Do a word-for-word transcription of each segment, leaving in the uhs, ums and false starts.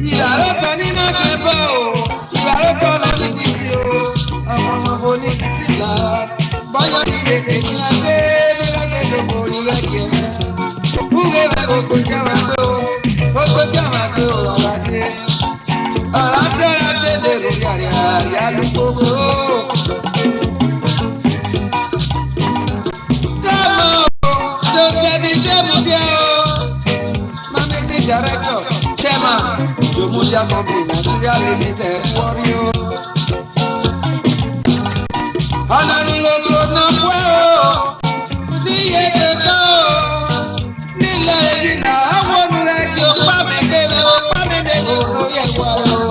Ìràrọ̀kọ nínú akẹbọ o, ìràrọ̀kọ lọ ní bísí o, ọmọ ọmọ bo ní bísí là. Bọ́yọ̀ ní èdè ní adé, ní lágbègbè kò rí rẹ̀ kì í. Wúwo rẹ̀ kò kò jẹ́ wá pé o, kò kò jẹ́ wá pé o, ọ̀rọ̀ ajé. Ọ̀rọ̀ ajé, ọ̀rọ̀ ajé lè rò yàrá, yàrá ló gbogbo. Tẹ́mọ̀ o, Joseph Ijemudia o. Managing Director, Chairman, Jomudia Company Nigeria Limited, Warri o. Ọna ni loko na kue o, ne iye keke o, ne ilẹ emwi na, a wo unu rẹ gie okpa mwẹ gbe mwẹ, okpa mwẹ ne wo unu ye wa o.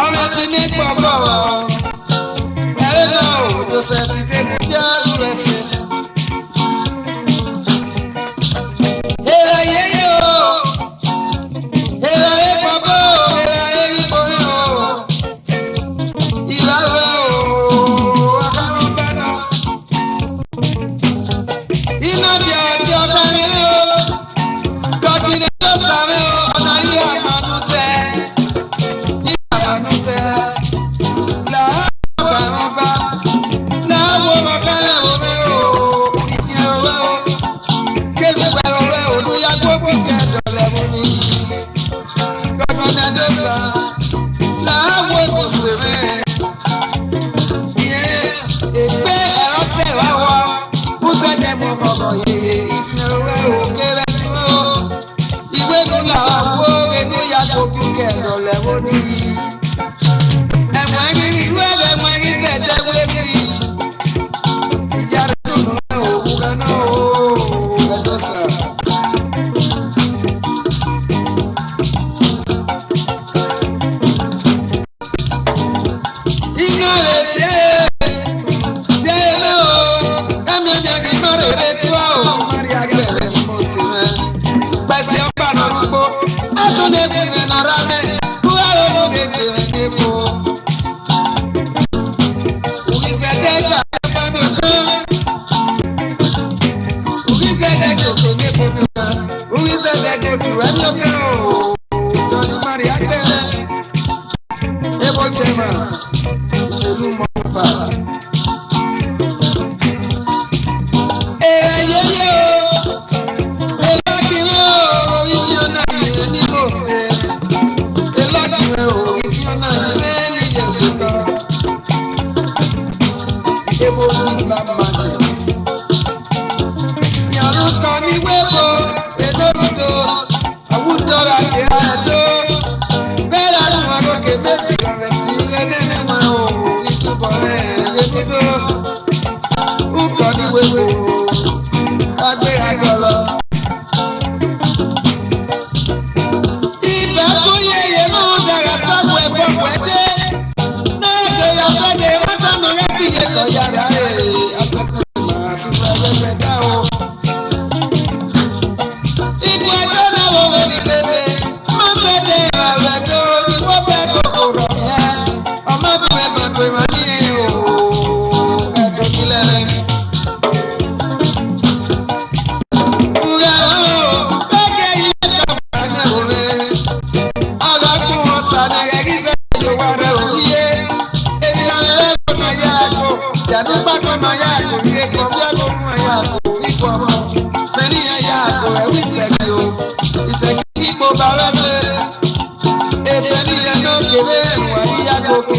Ọmọ ẹtin ne kpọkpọ o, ẹre na o, Joseph Ijemudia U S A. Erha yeye o, erha re bọbọ o, erha re ghi kporhiọn o. Ivbavbe o, a kha mwẹ ọba nọ. Ina dia dia ọba mwẹ o, Godwin Edosa mwẹ o, ọna ri amanu tẹ. Iyamanu tẹ, la ọba, la wo ọba, la wo ọba o, iye ọba o, kevbe wẹ ọba o, ne u ya gu obu kẹ dọlẹ vbe ni. Godwin Edosa, la wo ebo se mwẹ. Iye, egbe ẹre ọ sẹ vbe awọ, u sẹ dẹ mu ọmọ yeye, iye ọba o, kevbe ẹvbo o. Iwẹ ne u la vbe awọ, ne u ya gu obu kẹ dọlẹ vbe ni. Ẹmwẹ ghi rre iruẹghẹ, ẹmwẹ ghi zẹdẹ wẹ ghi. Iya rẹ nọ nẹ o, ughẹ nọ o, Edosa. Ina rẹ rrie, rrie nẹ o, ẹmwẹ mẹ ghi ma rherhe tua o, ma rhie agbẹlẹ ne Mosi mwẹ. Kpẹsi ọkpa nọ rugbo, ẹdun ne gbe mwẹ na rra mwẹ, u gha ro ne gbe mwẹ ne ebo. U ghi zẹdẹ ga ẹmwẹ ne okan, u ghi zẹdẹ ga oke ne ebo ne okan, u ghi zẹdẹ ga otu ẹmwẹ okan o, dọni ma rhie agbẹlẹ. Ebo jẹ ma, uselu mọ ọkpa. Erha yeye o, erha kiri o, iye ọna yeye ni mo se. Erha kiri o, iye ọna yeye ni ye otọ. Ebo ti gba ma jẹ. Yan orúkọ mi wéwo, èlò mi do. Awuto gha ke ra ẹto, vbe ra ru aro ke mesi gha vbe si ighe nene ma o, itubọ rẹ ghe nudo. Ukọ ni wéwo, a gbe gha gọlọ. Iba ko yeye ne ọ da gha sa wẹ vbe ọgua ẹde, ne a ke ya fẹde, ẹmwata ne ọ gha ke ye ke ọ ya ra re, a fẹko ma sufẹ ye fẹda o. Iguẹ do na wo vbe ni dede, ma fẹde ra vbe do, iwọ fẹ koko rhọ mẹ, ọ ma bu ẹmwẹ bu emwa ni o, ẹdẹ ni lẹrẹ. Ugha o, ẹgẹ yi ẹka wa nẹ o rre. Ọ gha kpọnmwẹ Osa ne ẹghẹ ghi zẹ ye owa rẹ ovbi e. Emwi ne a rẹrẹ ẹvbo ma ya ẹvbo, ya ne ukpakpa ma ya ẹvbo rhie, kọ viọ ẹvbo ma ya ẹvbo rhie, kọ ọmọ. Mẹ ne iran ya ẹvbo ẹvbo isẹghi o, isẹghi ghi kpo ba vbe ẹse. Efe ne iran nọ kevbe ẹmwẹ ne iran ya ẹvbo ke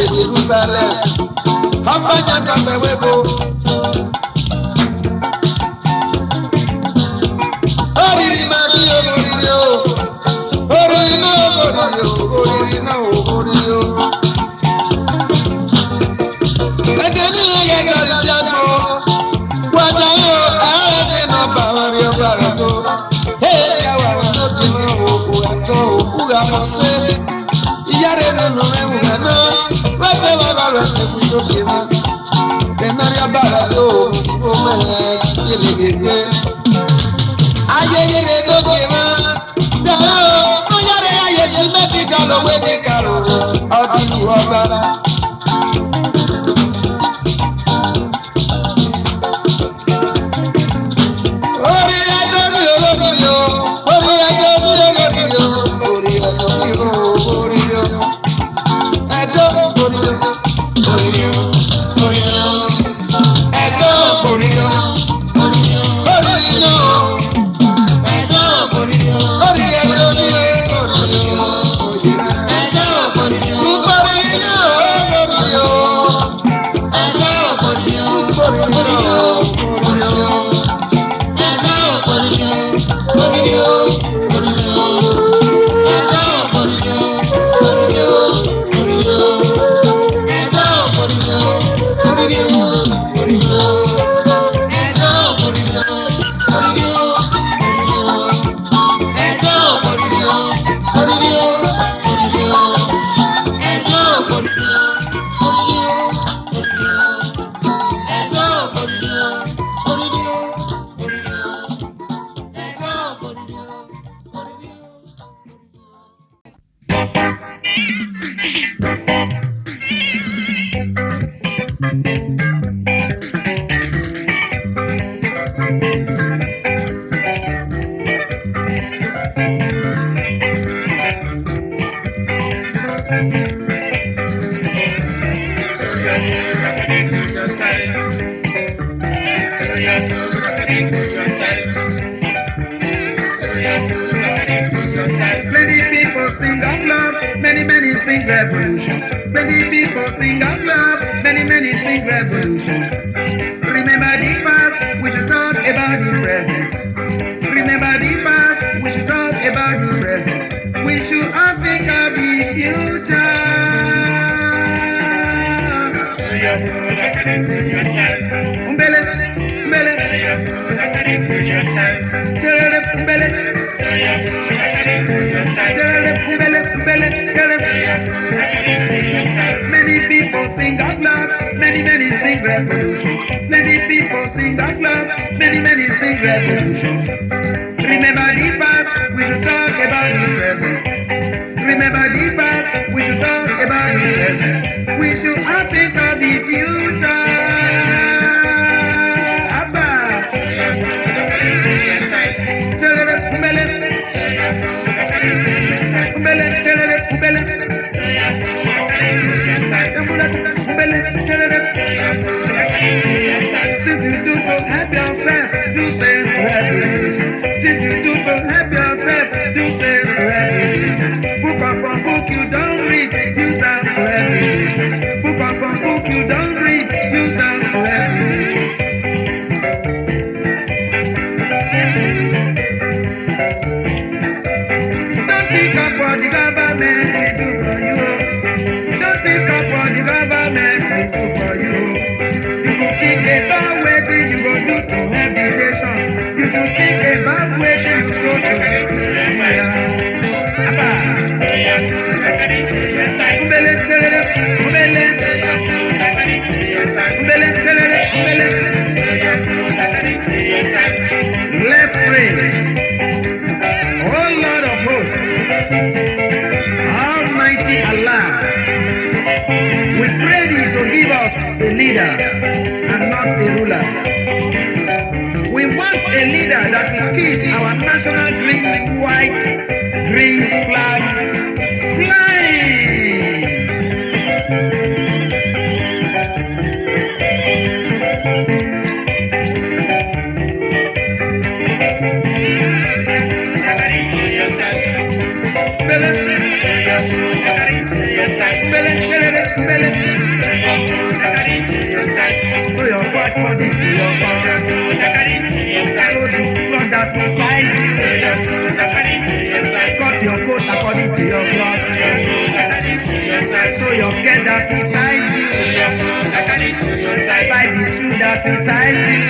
Jerusalem. Hamba yan ka sẹ webo. Oriri ma ghi oriri o. Oriri na oriri o. Oriri na oriri o. Ẹdẹ ne iran ghẹ gari si agbọn. Wa da o, a ẹdẹ na ba wa rri ọba rẹ do. Hey, ya wa no di ma o, u gha tọ o, u gha mọ sẹ. Iyare ne nọ mwẹ ughẹ na, wẹ sẹ wa gha rẹ sẹ fun yo ke mwa. Ẹna rhia ba rẹ do, o mẹ ye lele gbe. Aye ye rre do ke mwa. Dara o, ọ ya rre ya ye si mẹ ti ka lo wẹ de ka ro, ọ di ru ọba. Orí ẹjọ́ mi ò lórí o, orí ẹjọ́ mi ò lórí o, orí ẹjọ́ mi ò lórí o. Ẹjọ́ orí o, orí o, orí o. Ẹjọ́ orí o, orí o, orí o. Ẹjọ́ orí o, orí ẹjọ́ mi ò lórí o. Ẹjọ́ orí o, orí o. Plenty people sing of love, many, many sing revolution. Plenty people sing of love, many, many sing revolution. Remember the past, we should talk about the present. Remember the past, we should talk about the present. We should all think of the future. Umbele, umbele. Tell them, umbele. Tell them, umbele, umbele, tell them. Many people sing of love, many, many sing revolution. Many people sing of love, many, many sing revolution. Remember the past, we should talk about the present. Remember the past, we should talk about the present. We should all think of the future. Abba. Tell them, umbele. Umbele, tell them, umbele. Things you do to help yourself, do same to help others. Things you do to help yourself, do same to help others. Book upon book you don't read, use am to help others. Book upon book you don't read, use am to help others. Don't think of what the government will do leader and not a ruler. We want a leader that will keep our national green, white, green flag flying. So your God according to your God. So the cloth that will size you. Cut your coat according to your cloth. So your skirt that will size you. Buy the shoe that will size you.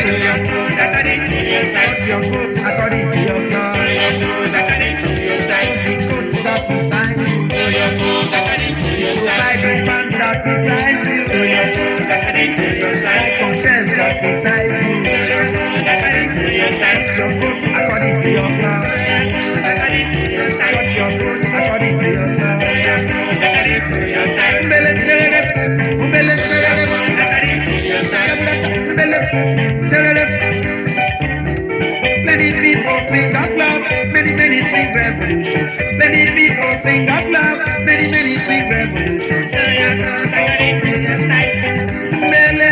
Cut your coat according to your cloth. So the coat that will size you. You should buy the pants that will size you. Buy some shirts that will size you. Cut your coat according to your cloth. Cut your coat according to your cloth. Umbele terere, umbele terere, umbele terere. Many people sing of love, many, many sing revolution. Many people sing of love, many, many sing revolution. Mele.